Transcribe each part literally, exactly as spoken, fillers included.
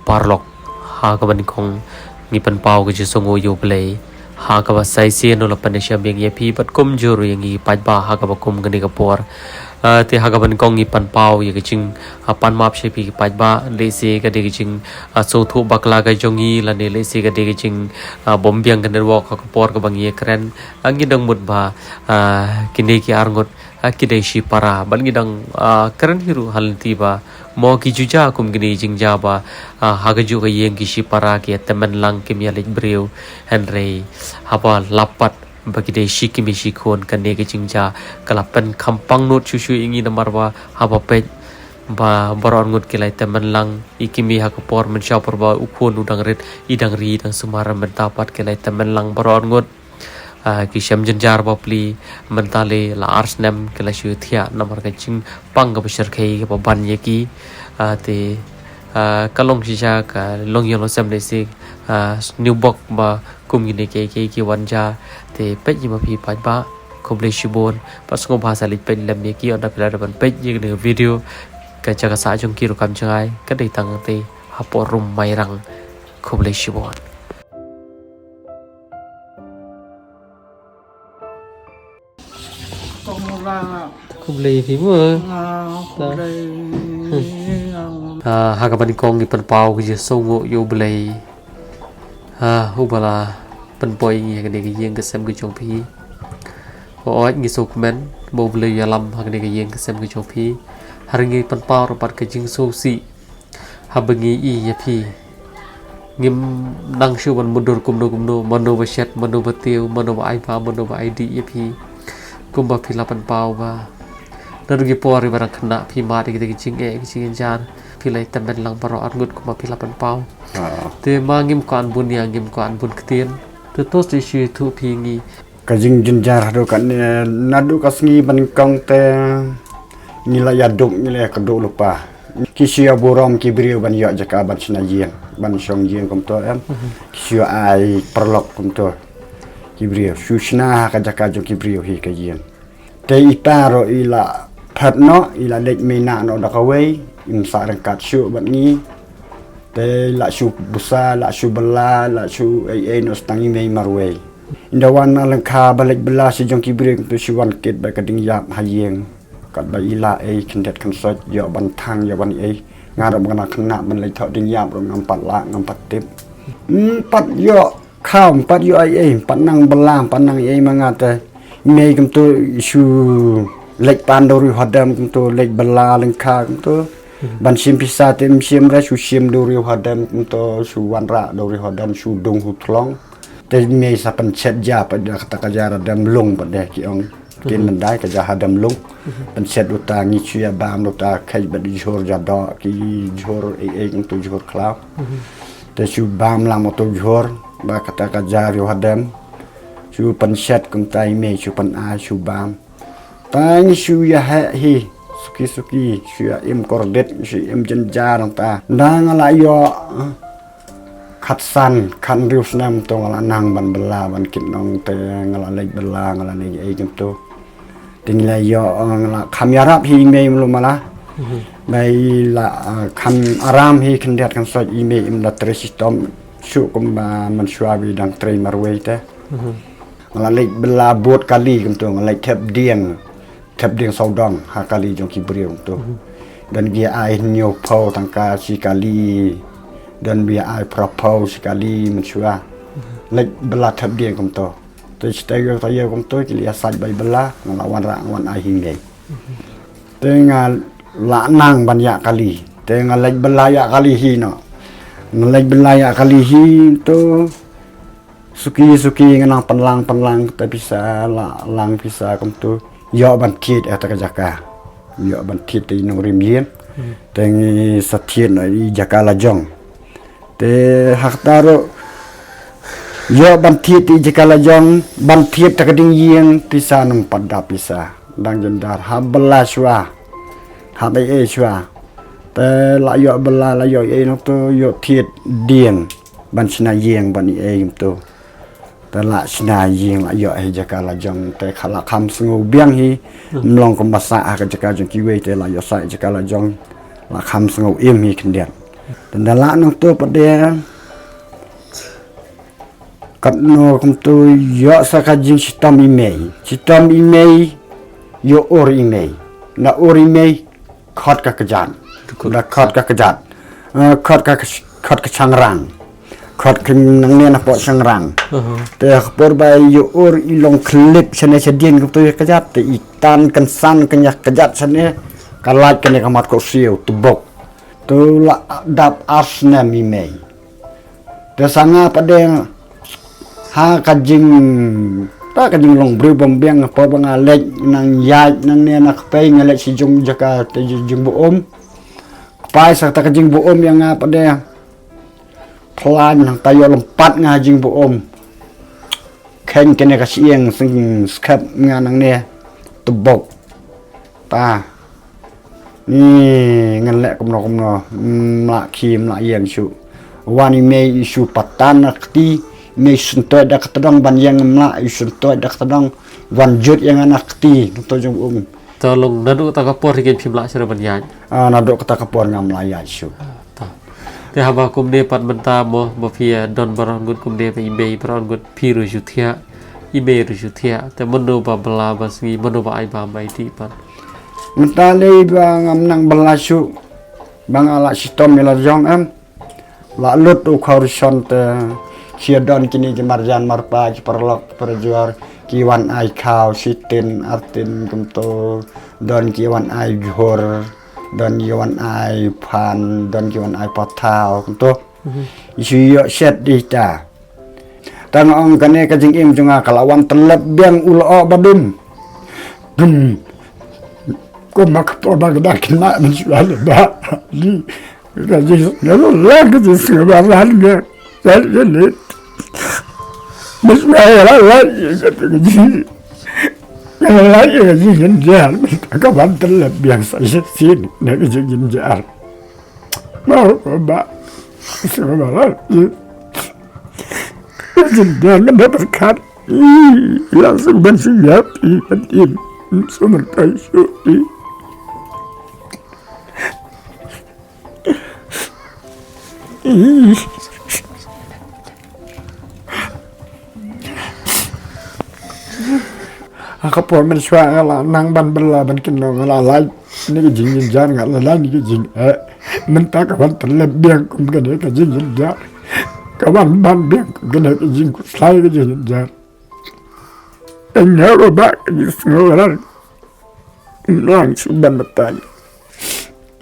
paralok, ha kaba nyngkong ngi pynpaw ka jingsngewnguh ïa U Blei ha kaba sa shisien u la pynshai biang ïa phi bad kumjuh ruh ïa ngi paidbah ha kaba kum kane ka por. Ah, te ha kaba nyngkong ngi pynpaw ïa ka jing, ah, pan map sha phi ki paidbah, lehse ka dei ka jing, ah, sngewthuh bakla ka jong ngi lane lehse ka dei ka jing, ah, bym biang ka network ha ka por kaba ngi ïakren. Ah, ngi dang mut ba, ah, kine ki arngut, ah, ki dei shipara bad ngi dang, ah, kren hi ruh ha lynti ba mo ki ju jia kum kine ki jingjia ba, ah, ha kajuh ka ïing ki shipara ki ïa tymmen lang kim ïa leit briew, hynrei haba lap pat ba ki dei shi kmie shi khun, kane ka jingjia ka la pynkham pangnud shuh shuh ïa ngi namar ba haba peit ba baroh arngut ki la ïa tymmen lang, i kmie ha ka por mynshuwa por ba u khun u dang rit, i dang ri i dang sumar, mynta pat ki la ïa tymmen lang baroh arngut. Ah, ki shem jynjar bapli, mynta lei la ar snem ki la shu thiah namar ka jingpang kaba shyrkhei kaba ban ïa ki. Ah, te, ah, ka long shisha ka longïing longsem lehse, ah, sniewbok ba kum kine kiei kiei ki wan jia. Te peit ïa ma phi paidbah, khublei shibun. Pat sngewbha sa leit peit lem ïa ki ynda phi la dep ban peit ïa kane ka video. Ka jaka sah jong ki ruh kam jngai, ka dei tang te hapoh Rum Mairang. Khublei shibun. Khublei phi mo. Ah, ha kaba nyngkong ngi pynpaw ka jingsngewnguh ïa U Blei, ha, uba la pynpoi ngi ha kane ka ïing ka sem ka jong phi. Hooid, ngi sngewkmen ba U Blei u ïalam ha kane ka ïing ka sem ka jong phi. Hynrei ngi pynpaw ruh pat ka jingsngewsih haba ngi ïohi ïa phi. Ngim nang shuh ban mutdur kumno kumno, mano ba shet, mano ba tiew, mano ba ai bam, mano ba ai dih ïa phi. Kumba phi la pynpaw ba naduh ki por ba dang khynnah phi mad ïa kita ki jingeh ki jingjynjar, phi la ïa tymmen lang baroh arngut kumba phi la pynpaw. Ah. Te ma ngim kwah ban bun ïa, ngim kwah ban bun ktien. Te to shisha to phi ngi. Ka jingjynjar haduh katne, naduh ka sngi ba nyngkong te ngi la ïa duk, ngi la ïa kdup lypa. Ki shu ïa burom ki briew ban ïoh jaka ban shna ïing, ban shong ïing kumto em. Mhm. Ki shu ïa ai paralok kumto ki briew. Shu shna ha ka jaka jong ki briew hi ka ïing. Te ita ruh i la phet noh, i la leit mynta noh da kawei, im sah ryngkat shuh bad ngi. Te la shu busa, la shu bylla, la shu ei ei noh tang i mei marwei. Ynda wan na lyngkha ba leit bylla shi jong ki briew kumto shu wan kit bad ka ding ïap ha ïing. Katba i la ei khyndiat khynsoit ïoh ban thang ïoh ban ei. Nga ruh ba nga khynnah ban leit thoh ding ïap ruh ngam pat lah ngam pat tip. Ym pat ïoh kham pat ïoh ei ei, ym pat nang bylla, ym pat nang ei ei ma nga te. Mei kumto shu leit pan dewriew hadem kumto leit bylla lyngkha kumto. Ban shim pisa te ym shim re, shu shim dewriew hadem kumto shu wanrah dewriew hadem shu dung huthlong. Te mei sa pynshet ja pat da kata ka ja hadem lung pat de ki ong. Kin mynta ka ja hadem lung. Pynshet uta ngi shu ïa bam uta kheit bad jhur ja doh ki jhur ei ei kumto jhur khlaw. Te shu bam lang uto jhur ba kata ka ja riew hadem. Shu pynshet kumta i mei shu pynai shu bam. Ta ngi shu ïa heh hi suki suki shu ïa im kordit shu im jynjar ta. Nda nga la ïoh khatsan khathynriew snem to nga la nang ban bylla ban kit nong te nga la leit bylla nga la leit ei kumto. Te ngi la ïoh, eh, nga la kham ïarap hi i mei mlu mala. Ba i la, eh, kham aram hi khyndiat khynsoit i mei im la trei shitom shuh kumba mynshuwa ba i dang trei marwei te. Nga la leit bylla bud kali kumto nga leit thep dieng. Thep dieng sawdong ha kali jong ki briew kumto. Don ki ai hynñiew phew tyngka shi kali. Don ba ai phra phew shi kali mynshuwa. Leit bylla thep dieng kumto. Te shi taïew taïew kumto ki la ïa sait bai bylla nga la wanrah nga wan ai hi mei. Te nga la nang ban ïa kali. Te nga leit bylla ïa kali hi noh. Nga leit bylla ïa kali hi to. Suki suki nga nang pynlang pynlang te pisa la lang pisa kumto. Ïoh ban thied ïa ta ka jaka. Ïoh ban thied te i nongrim ïing. Te ngi sa thied noh i jaka la jong. Te ha kata ruh ïoh ban thied te i jaka la jong ban thied ta ka ding ïing pisa nang pat da pisa. Dang jynjar ha bylla shuwa. Ha bai ei shuwa. Te la ïoh bylla la ïoh ei nang to ïoh thied dieng. Ban shna ïing ban i ei kumto. Te la shna ïing la ïoh hi jaka la jong te kha la kham sngew biang hi. Mlong kumba sah ha ka jaka jong kiwei te la ïoh sah jaka la jong. La kham sngew im hi khyndiat. Te da lah nangto pat de. Katno kumto ïoh sa ka jingshitom i mei. Shitom i mei, ïoh ur i mei. Da ur i mei, khot ka kjat. Da khot ka kjat. Eh, khot ka, khot ka shangrang. Khot ka nangne na pok shangrang. Te ka por ba ïoh ur i long khlip shane shadien kumto ïa kjat. Te i tan kynsan kane ïa kjat shane. Ka lait kane ka mat ko siew, tubok. Tu la dap ar snem i mei. Te sa nga pat de ha ka jing, ta ka jinglong briew bym biang, por ba nga leit nang ïaid nangne na kpei, nga leit sha jong jaka te jing, jingbuom. Kpai sa ta ka jingbuom ïa nga pat de. Plan nang ta ïoh lympat nga jingbuom. Khein kane ka shyieng sing skep nga nangne, tubok. Ta. Ni ngan leh kumno kumno, mlah ki mlah ïeng shuh. Wan i mei i shu patan na kti, mei shu ntoi da ka tdong ban ïeng mlah, i shu ntoi da ka tdong, wan jut ïa nga na kti, nangto jingbuom. To long naduh kata ka por hi kin phim lah shuh ban ïaid. Ah, naduh kata ka por ngam lah ïaid shuh. To. Te haba kumne pat mynta mo, ba phi, eh, don baroh ngut kumne ba i mei baroh ngut, phi ruh shu thiah, i mei ruh shu thiah. Te mano ba bylla ba sngi, mano ba ai bam ai dih pat. Mynta lei ba ngam nang bylla shuh, ba nga la shitom ïa la jong em. La lut u khaw rishon te, ki don kine ki marjan marpa, ki paralok parajor, ki wan ai khaw, shi tin, ar tin, kumto, don ki wan ai jhur. Don ki wan ai phan, don ki wan ai pathaw, kumto. Mhm. I shu ïoh shet di ta. Tang ong kane ka jingim jong nga ka la wan tyllep biang u lyoh ba dum. Dum. Ko ma ka por ba ka da khynnah mynshuwa le ba. Di. Ka jing, ka la ka jing sngewbha ran ka. Ka jing ni. Mynshuwa la la ka jing. Ka la ka jing jynjar. Ka wan tyllep biang sa shisien na ka jing jynjar. Ba, ba, ba. Jin dan na ba berkat. Ih, langsung ban siyap, ih, ban im. Suman tai su, ih. Ih. Ha ka por mynshuwa nga la nang ban bylla ban kynnoh, nga la lait na ka jingjynjar, nga la lait na ka jing, eh, mynta ka wan tyllep biang kum kane ka jingjynjar. Ka wan ban biang kum kane ka jingkhuslai ka jingjynjar. Te nga ruh ba ka jingsngewrar. Nang shu ban batai.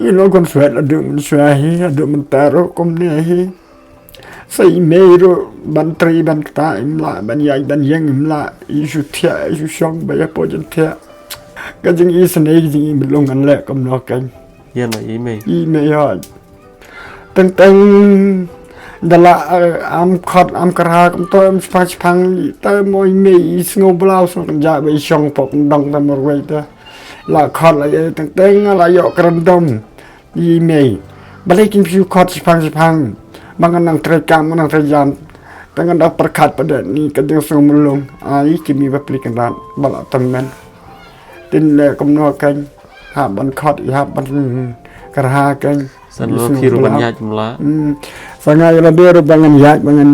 Ïa, nongkonswet haduh mynshuwa hi, haduh mynta ruh kumne hi. Sa i mei ruh ban trei ban ktah im lah, ban ïaid ban ïeng im lah, i shu thiah, i shu shong ba ïa poi jingthiah. Ka jingisynei ka jingim long ngan leh kumno kein. Ïa na i mei. I mei hoi. Teng teng da la, eh, am khot am kyrha kumto, am shipang shipang, te mo i mei i sngew bla u sngew kynjah ba i shong pok ndong te marwei te. La khot la ïa teng teng la ïoh kren dom. I mei. Balei kin phi khot shipang shipang. Ba ngan nang trei kam, ngan nang trei jam. Te ngan da pyrkhat pat de ni ka jingsngew mulung. Ai ki mei bapli kynrad ba la tymmen. Tin leh kumno kein. Hap ban khot, hap ban kyrha kein. San lo phi ruh ban ïaid mla. Hmm. Sa nga ïa lade ruh ba ngan ïaid, ba ngan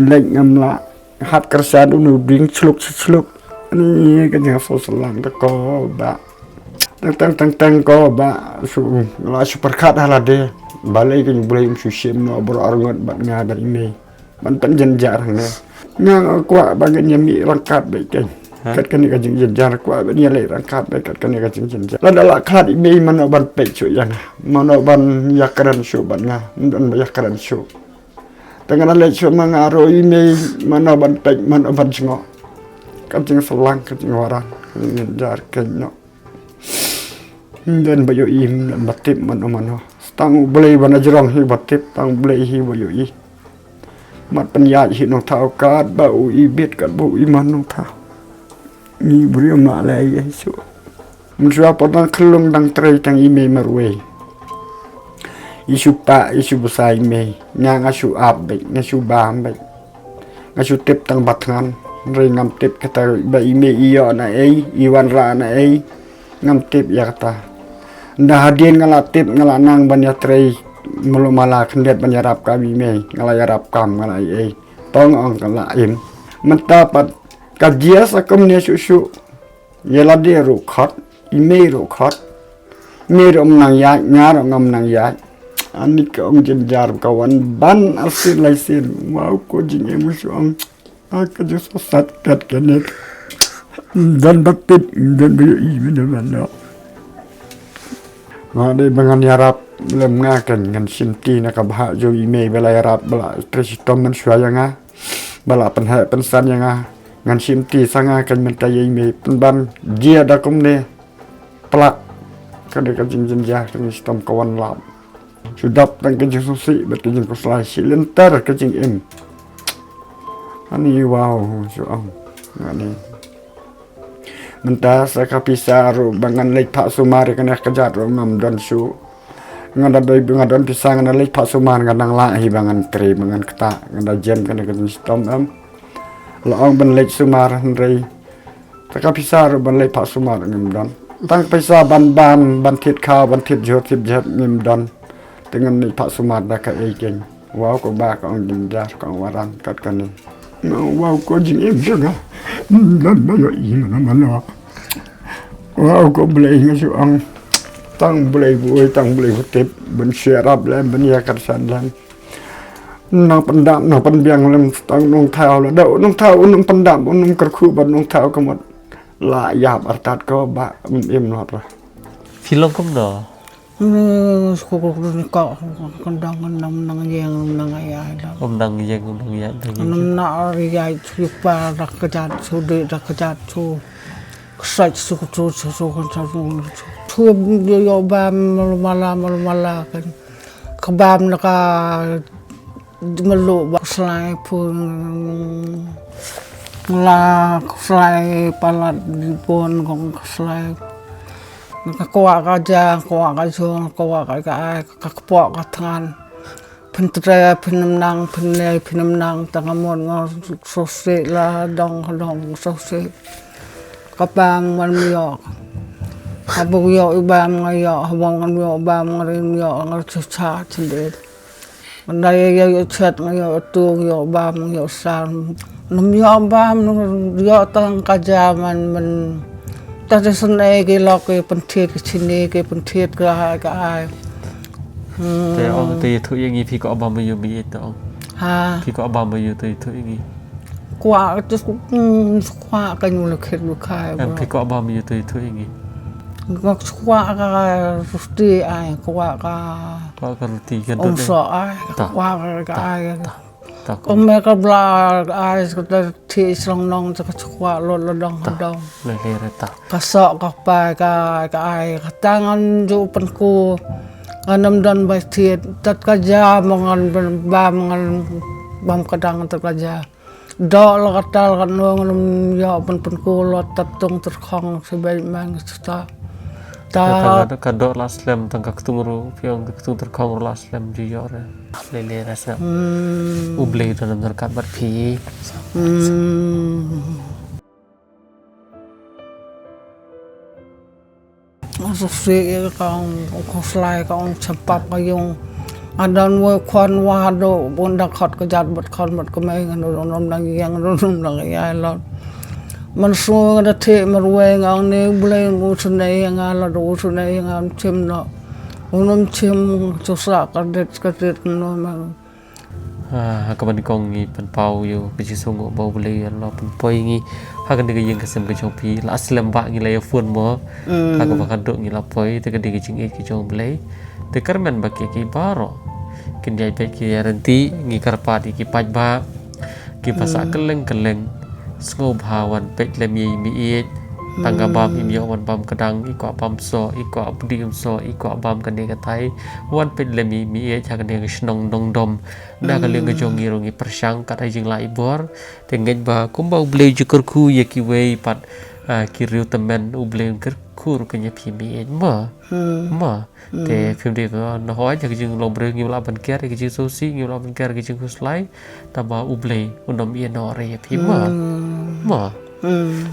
leit ngam lah. Hap kyrshan u nu ding chluk chluk. Ni ka jingsoh slang te ko ba. Teng teng teng teng ko ba. Shu, la shu pyrkhat ha lade. Balei ka jingblei um shu shim noh baroh arngut bad nga bad i mei. Ban pynjynjar hangne. Nga kwah ba ngin ïa mih ryngkat beit kein. Ha? Kat kane ka jingjynjar kwah ba ngin ïa leit ryngkat beit kat kane ka jingjynjar. Lada la khlad i mei mano ban peit shuh ïa nga. Mano ban ïakren shuh bad nga. Ym don ba ïakren shuh. Te nga la leit shuh ma nga ruh i mei mano ban peit mano ban jngoh. Ka jingslang ka jingwaran ka jingjynjar kein noh. Ym don ba ïohi, ym don ba tip mano mano. Tang U Blei ba na jrong hi ba tip, tang U Blei hi ba ïohi. Mat pynïaid hi nongthaw katba u ibit katba u iman nongthaw. Ngi briew ma lei ïa shuh. Mynshuwa por dang khyllung dang trei tang i mei marwei. I shu pah, i shu bsa i mei. Nga nga shu ap beit, nga shu bam beit. Nga shu tip tang ba thngan. Hynrei ngam tip kata ba i mei i ïoh na ei, i wanrah na ei. Ngam tip ïa kata. Nda hadien nga la tip nga la nang ban ïatrei. Mulu mala khyndiat ban ïarap kam i mei, nga la ïarap kam, nga la ei ei. Tang ong ka la im. Mynta pat ka jia sa kumne shu shu. Ïa lade ruh khot, i mei ruh khot. I mei ruh ym nang ïaid, nga ruh ngam nang ïaid. Ani ka ong jynjar ka wan ban arsien laisien. Wow, ko jingim shu ong. A ka jingsohsat kat kane. Don ba tip, don ba ïohi mynne mynne. Nga dei ba ngan ïarap lem nga kan ngan shim ti na ka bhah jong i mei ba la ïarap ba la trei shitom mynshuwa ïa nga. Ba la pynheh pynsan ïa nga. Ngan shim ti sa nga kan mynta ïa i mei pynban jia da kumne. Plak. Ka dei ka jingjynjar ka jingshitom ka wan lap. Shu dap tang ka jingsngewsih bad ka jingkhuslai shi lynter ka jingim. Ani wow shu ong. Ani. Mynta sa ka pisa ruh ba ngan leit phah sumar ïa kane ka jat ruh ngam don shuh. Nga da dei nga don pisa nga da leit phah sumar nga dang lah hi ba ngan trei ba ngan ktah nga da jem kane ka jingshitom em. La ong ban leit sumar hynrei. Sa ka pisa ruh ban leit phah sumar ngim don. Tang pisa ban bam ban thied khaw ban thied jhur thied jhet ngim don. Te ngan leit phah sumar da kaei keiñ. Wow ko ba ka ong jynjar ka ong waran kat kane. Wow ko jingim jong nga. Don ba ïohi mano mano. Wow ko Blei nga shu ong. Tang Blei bui tang Blei butip ban shu ïarap lem ban ïa kyrsan lem. Nang pyndap nang pynbiang lem tang nongthaw la da u nongthaw u nang pyndap u nang kyrkhu bad nongthaw ka mut. La ïap artat ko ba im im lat ra. Phi long kumno? Ni ko ko ni ka kan dang nang nang ïeng nang ïa da. Ym nang ïeng ym nang ïa da. Nang na ri ïa chu pa da ka jat chu de da ka jat chu. Ksait chu chu chu chu kan chu chu. Chu yo yo ba mal mala mal mala kan. Ka bam na ka Melu ba khuslai pun la khuslai palat pun kong khuslai. Ka kwah ka ja, kwah ka jong, kwah ka ka ai, ka kpok ka thngan. Phin tre, phin nang, phin le, phin nang, tang amon nga sose la dong dong sose. Ka bam ngan miok. Ka buk yok i bam nga yok, ha bong ngan miok bam nga rin miok nga chu cha chin de. Nda ïa ïa ïa chet nga ïa tu ïa bam ïa san. Num ïa bam num ïa tang ka ja man man. Ta te sun ei ki lok ki pynthiet ki chini ki pynthiet ka hai ka ai. Te ong te ïa thu ïa ngi phi ko bam ïa mi te ong. Ha. Phi ko bam ïa te ïa thu ïa ngi. Kwah te kwah ka nyu le khet lu khai. Em phi ko bam ïa te ïa thu ïa ngi. Kwah ka ruti ai kwah ka. Kwah ka ruti kan. Ong so ai kwah ka ai. Ong me ka bla ai ka ta thi song nong ta ka kwah lo lo dong dong. Le le re ta. Ka so ka pa ka ka ai ka tangan ju pen ku. Ngan nam don ba thiet tat ka ja mo ngan ba ngan bam ka dang tat ka ja. Dok la ka tal ka nong num ïa pun pun ku lot tat tung ter khong se bai mang se ta. Ta ka dok la slem tang ka ktung ru piang ka ktung ter khong ru la slem ju ïa re. Le le ra sa. U Blei don nam kat bat phi. Suse ka ong khuslai ka ong chapap ka yung. Adan wo khon wa do bun da khot ka jat bat khon bat ka mai ngan ro nom dang yang ro nom dang ya lo. Man su da the mar we nga ong ne Blei u sunai nga la do u sunai nga chim no. U nom chim chu sa ka det ka det no ma. Ha ka ban kong ngi pynpaw ïa ka jingsngew ba U Blei u la pynpoi ngi ha kane ka ïing ka sem ka jong phi la slem ba ngi la ïa phone mo. Ha ka ba ka dok ngi la poi te ka dei ka jingïeit ka jong U Blei. Te kyrmen ba ki ki baroh kin ïa peit ki ïa rynti ngi kyrpad ïa ki paidbah ki ba sah kylleng kylleng. Sngewbha wan peit lem ïa i meiieit. Tang ka bam im ïoh wan bam kdang i kwah bam so i kwah pdiang so i kwah bam kane katai. Wan peit lem ïa i meiieit ha kane ka shnong Nongdom. Na ka liang ka jong ngi ruh ngi pyrshang kat ha jinglah i bor. Te ngeit ba kumba U Blei u ju kyrkhu ïa kiwei pat ki riew tymmen U Blei un kyrkhu ruh kane ïa phi meiieit ma. Ma. Te phim dei ka na hoi ha ka jinglong briew ngim lah ban ker ïa ka jingsngewsih ngim lah ban ker ïa ka jingkhuslai. Tangba U Blei un ym ïehnoh re ïa phi ma. Ma.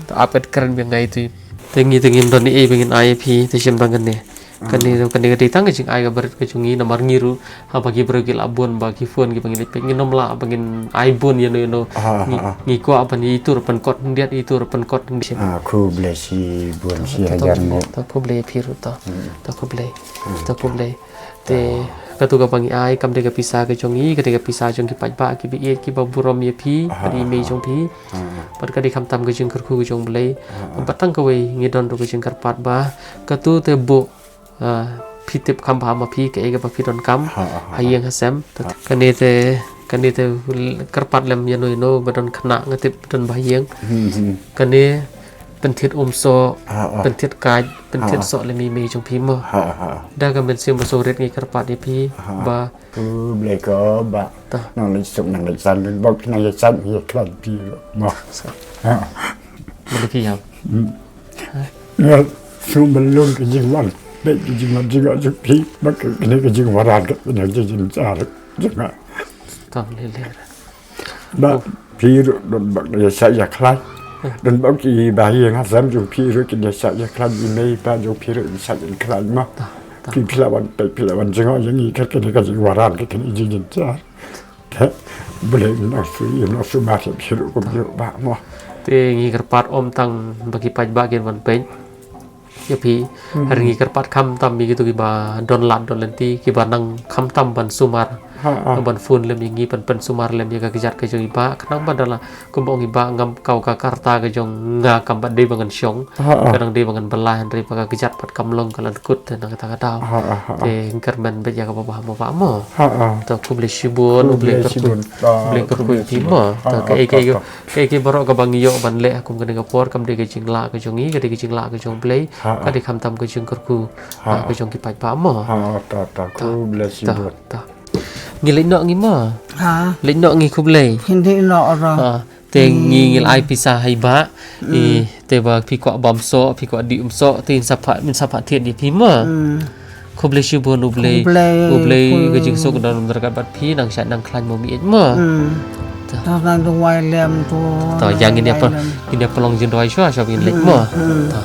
Ta ap et kren biang ngai tu. Te ngi te ngim don ei ba ngin ai ïa phi te shim tang kane. Kane, kane ka dei tang ka jingai ka barit ka jong ngi, namar ngi ruh haba ki briew ki la bun ba ki phone kiba ngi leit peit, ngin ym lah ba ngin ai bun ïano ïano. Ha, ngi, ha, ha. Ngi kwah ban ïa ito ruh pynkot khyndiat, ito ruh pynkot khyndiat. Ah, khublei shibun, to, shi to, to, hajar nguh. To khublei phi ruh to. Hmm. To khublei. Hmm. To khublei. Te katu kaba ngi ai kam dei ka pisa ka jong ngi, ka dei ka pisa jong ki paidbah kiba ïeit kiba burom ïa phi, ha, bad i mei, ha, jong phi. Ha, ha. Bad ka dei khamtam ka jingkyrkhu ka jong U Blei. Ha, ha. Bad tang kawei ngi don ruh ka jingkyrpad ba katu te buh, ah, phi tip kham bha ma phi kaei kaba phi donkam. Ha, ha, ha. Ha ïing ha sem. Ha. Kane te, kane te kyrpad lem ïano ïano ba don khynnah, nga tip don ba ha ïing. Hmm, hmm. Kane pynthied um soh, ha, ha, pynthied kait, pynthied, ha, soh lem i mei jong phi mo. Ha, ha. Da ka mynsiem ba sngewrit ngi kyrpad ïa phi, ha, ba. Khublei ko Bah. Ta. Nang leit suk nang leit san, leit bok nang leit san, ïa khlaiñ phi mo. Sa. Ha. Mali phi ïa. Hmm. Ha. Nga sngewbha long ka jingwan. Bad ka jingwan jingwan jong phi, bad kane ka jingwaran, kane ka jingjynjar jong nga. Tang lei lei. Ba, oh, phi ruh don bok ïa shah ïa khlaiñ. Eh. Don bok kiba ha ïing ha sem jong phi ruh kin ïa shah ïa khlaiñ, i mei i pa jong phi ruh kin shah ïa khlaiñ mo. Ta, ta. Phi, phi la wan peit, phi la wan jngoh ïa ngi, ka, kane ka jingwaran, ka, kane ka jingjynjar. Te, Blei nang shu, nang shu mar ïa phi ruh kum, ta, ïa u Bah mo. Te ngi kyrpad ym tang ba ki paidbah kin wan peit ïa phi. Hmm. Hynrei ngi kyrpad khamtam ïa kito kiba don lad don lynti, kiba nang khamtam ban sumar. Ha, ha. Ban phone lem ïa ngi, ban pynsumar lem ïa ka kjat ka jong i Bah. Khnang ba da la, kumba ong i Bah, ngam kaw ka karta ka jong nga kam pat dei ba ngan shong. Ha, ha. Ka dang dei ba ngan bylla, hynrei ba ka kjat pat kam long, ka la dkut te na kata ka daw. Ha, ha, ha, ha. Te ngi kyrmen beit ïa kaba bha mo Bah mo. Ha, ha. To khublei shibun, U Blei kyrkhu. Khublei shibun. Ah, U Blei kyrkhu ïa phi mo. Ah, to, ah, kaei, ah, kaei, ah, kaei, kaei baroh kaba ngi ïoh ban leh ha kum kane ka por, kam dei ka jinglah ka jong ngi, ka dei ka jinglah ka jong U Blei. Ha, ah. Ka dei khamtam ka jingkyrkhu, ha, ah, ka jong ki paidbah mo. Ha, ta, ta, ta, khublei shibun. Ta. Ngi leit noh ngi mo. Ha. Leit noh ngi, khublei. Ngi leit noh ro. Ah, te ngi, hmm, ngi la ai pisa ha i Bah. Hmm. I, te ba phi kwah bam soh, phi kwah dih um soh, te in sa phah, in sa phah thied ïa phi mo. Hmm. Khublei shibun, U Blei. Khublei, U Blei, khublei. Ka jingsuk ka don ryngkat bad phi, nang shait nang khlaiñ mo mih mo. Hmm. Ta. Ta nang duwai lem to. Ta, nang ïa ngin ïa duwai pa, lem. Ngin ïa pynlong jingduwai shuwa, shuwa ngin leit mo. Hmm, hmm. Ta.